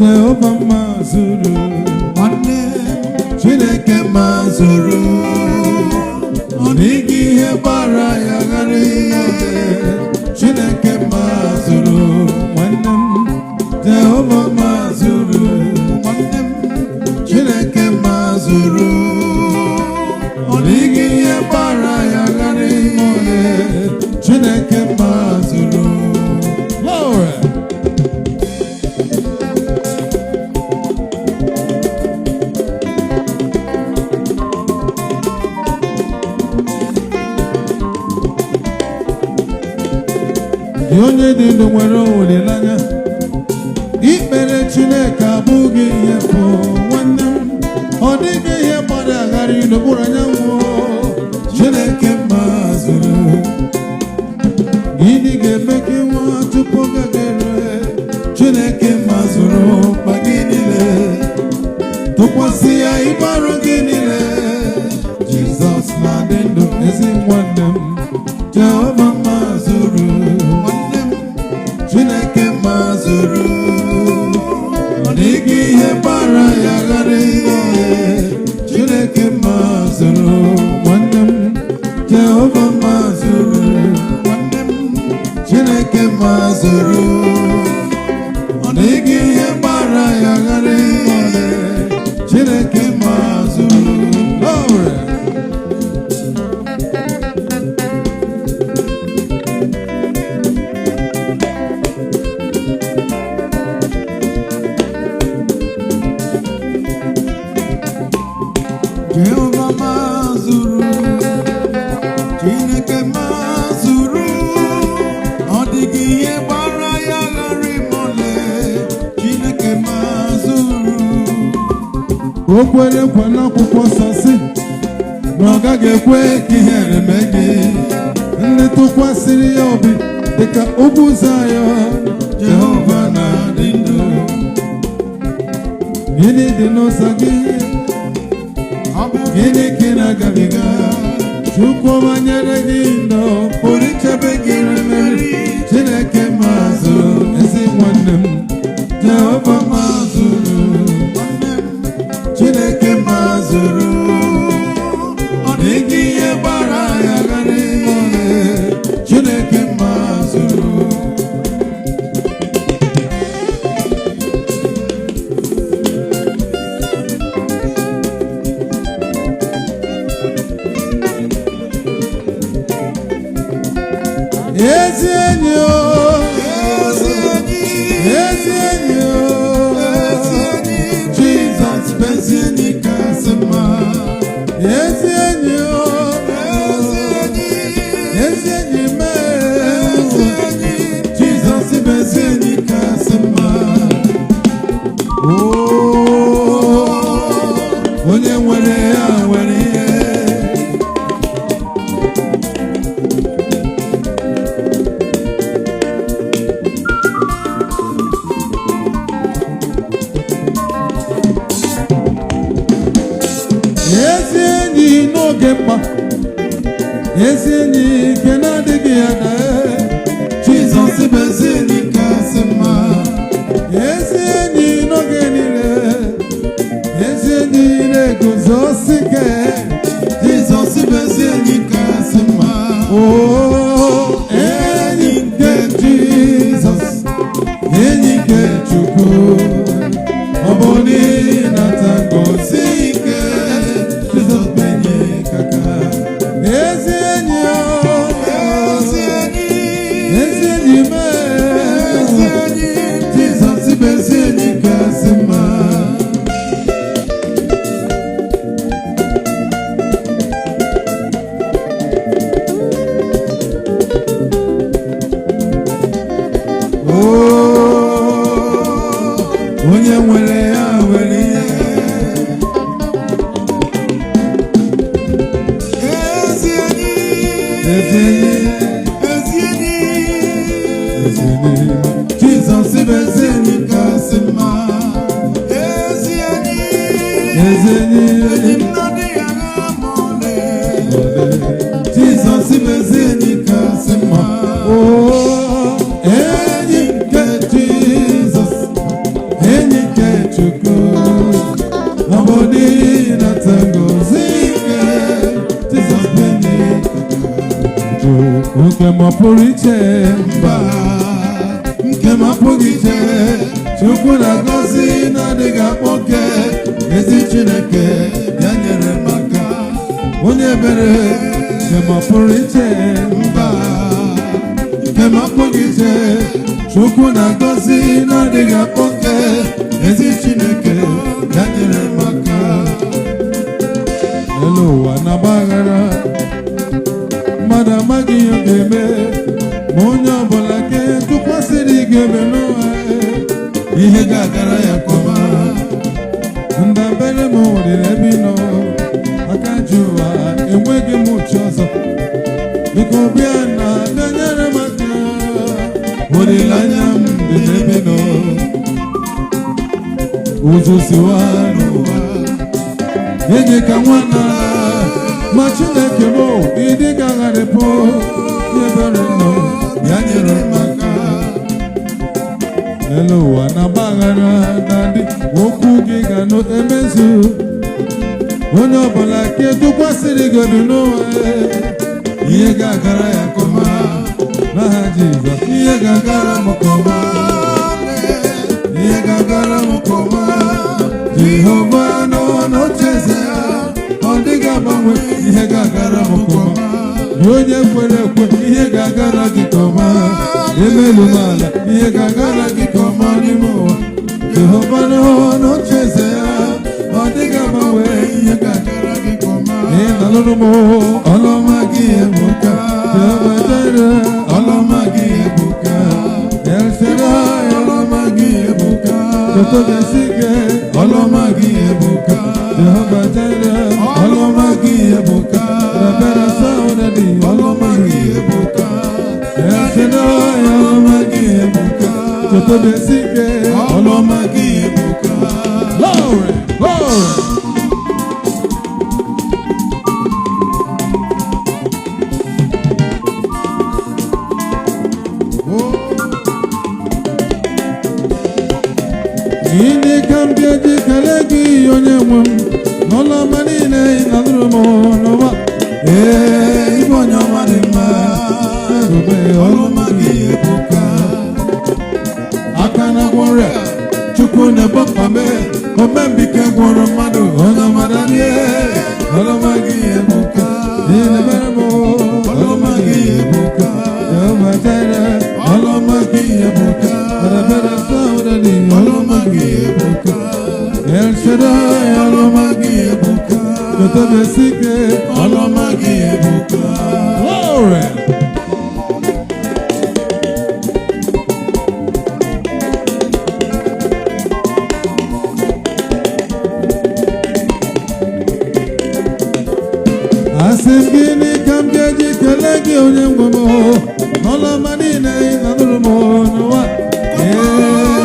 Jehova mazuru. Nwanne m, Chineke mazuru. Ọ dịghị ihe gbara ya ghara ihe. Chineke mazuru. Nwanne m, Jehova mazuru. Nwanne m, Chineke mazuru. Ọ dịghị ihe gbara ya ghara ihe. Chineke mazuru. Glory. Gị onye dị ndụ nwere olileanya, ikpere Chineke abụghị ihe bụ. Nwanne m, ọ dịghị ihe gbara aghara n'okpuru anyanwụ. Chineke mazuru. Gịnị ga-eme ka ị nwụọ tupu oge gị erue? Chineke mazuru mkpa gị niile. Tụkwasị ya ibu arụ gị niile. Jizọs na-adị ndụ. Ezi nwanne m, Jehova mazuru. Nwanne m, Chineke mazuru. Ọ dịghị ihe gbara ya ghara ihe. Chineke mazuru. Nwanne m, Jehova mazuru. Nwanne m, Chineke mazuru. Ọ dịghị ihe gbara ya ghara ihe. Chineke mazuru. Glory. Jehova mazuru. Chineke mazuru. Ọ dịghị ihe gbara ya ghara ịmọle. Chineke mazuru. O kwere nkwa n'akwụkwọ nsọ sị na ọ gaghị ekwe ka ihere mee gị. Ndị tụkwasịrị ya obi dịka ugwu Zayọn. Jehova na-adị ndụ. Gịnị dị n'ụzọ gị? Ọ bụ Gịnị ka ị na-agabiga? Chukwu ọma nyere gị ndụ, pụrụ ichebe gị mmeri. Chineke mazuru. Ezi nwanne m, Jehova mazuru. Nwanne m, Chineke mazuru. Ọ dịghị ihe gbara ya ghara ihe. Chineke mazuru. Ezi enyi o, Ezi enyi, ezi enyi o, ezi enyi, Jizọs bụ ezi enyi kasị mma. Ezi enyi o, Ezi enyi, ezi enyi mee. Ezi enyi, Jizọs bụ ezi enyi kasị mma. Oh, onye nwere ya nwere ihe. Ezi enyi n'oge mkpa, ezi enyi nke na-adịghị ada. Jizọs bụ ezi enyi kasị mma. Ezi enyi n'oge niile, ezi enyi na-eguzosi ike. Jizọs bụ ezi enyi kasị mma. Oh, enyi nke Jizọs, enyi nke Chukwu, ọ bụ n'ịnata ngozi Ike Jizọs bụ enyi kaka. Ezi enyi o, Ezi enyi, ezi enyi mee. Ezi enyi, Jizọs bụ ezi enyi kasị mma. Oh, onye nwere ya nwere ihe. Ezi enyi, Ezi enyi, ezi enyi, ezi enyi, Jizọs bụ ezi enyi kasị mma. Ezi enyi, ezi enyi, enyi m na-adịghị agha ma ọlị. Jizọs bụ ezi enyi kasị mma. Oh, enyi nke Jizọs, enyi nke Nke m ọ pụrụ iche? Mba, nke m apụghị iche. Chukwu na-agọzi na-adịghị akpọ oke. Ezi Chineke ya nyere m aka. Onye ebere. Nke m ọ pụrụ iche? Mba, nke m apụghị iche. Chukwu na-agọzi na-adịghị akpọ oke. Ezi Chineke ya nyere m aka. Elu ụwa na-agbaghara, mmadụ amaghị ihe ọ ga-eme, ma onye ọbụla nke tụkwasịrị gị obi n'ụwa, ihe ga-agara ya nke ọma. Ndabere m dị n'ebe ị nọ, aka ji ụwa, enweghị m uche ọzọ. Biko bịa na bịa nyere m aka. Olileanya m dị n'ebe ị nọ. Ụzọ siwa n'ụwa enyi ka nwa nara, ma Chineke m, ịdị ga-agharịpụ ebere nọ. Ya nyere m aka. Elu ụwa na gbaghara na ndị okwu gị ga emezu. Onye ọbụla nke tụkwasịrị gị obi n'ụwa, ihe ga-agara ya nke ọma. N'aha Jizọs. Ihe ga-agara m nke ọma, ihe ga-agara m nke ọma. Jehova nọ n'ocheeze ya, ọ dịghị agbanwe. Ihe ga-agara m nke ọma. Nye onye kwere ekwe, ihe ga-agara gị nke ọma. Emelu m ala, ihe ga-agara gị nke ọma n'ime ụwa. Jehova nọ n'ocheeze ya, ọ dịghị agbanwe. Ihe ga-agara gị nke ọma. Ị na-alụrụ m. Ọlụọma gị ebuka. Jehova Jire. Ọlụọma gị ebuka. El Shaddai. Ọlụọma gị ebuka. Totobesike. Ọlụọma gị ebuka. Jehova Jire. Ọlụọma gị ebuka. Rabera Saudadi. Ọlụọma gị ebuka. El Shaddai. Ọlụọma gị ebuka. Totobesike. Ọlụọma gị ebuka. Glory, glory. Gịnị ka m ga-eji kelee gị, onye nwe m, n'ụlọ ọma niile ị na-alụrụ m n'ụwa? Ee, ịbụ onye ọma dị mma. Ebube. Ọlụọma gị ebuka. Aka na-agwọ ọrịa, Chukwu na-egbo mkpa mee, omembike gwọrọ mmadụ, onye ọma danie. Ọlụọma gị ebuka. Ị na-emere m. Ọlụọma gị ebuka. Jehova Jire. Ọlụọma gị ebuka. Rabera Saudadi. Ọlụọma gị ebuka. El Shaddai. Ọlụọma gị ebuka. Totobesike. Ọlụọma gị ebuka. Glory. Asị m, gịnị ka m ga-eji kelee gị, onye nwe m, n'ọlụ ọma niile ị na-alụrụ m n'ụwa? Ee,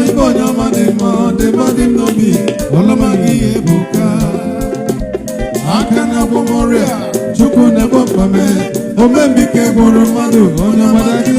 ịbụ onye ọma dị mma, dị mma dị m n'obi. Ọlụọma gị ebuka. Aka na-agwọ m ọrịa, Chukwu na-egbo mkpa mee, omembike gwọrọ mmadụ, onye ọma dị.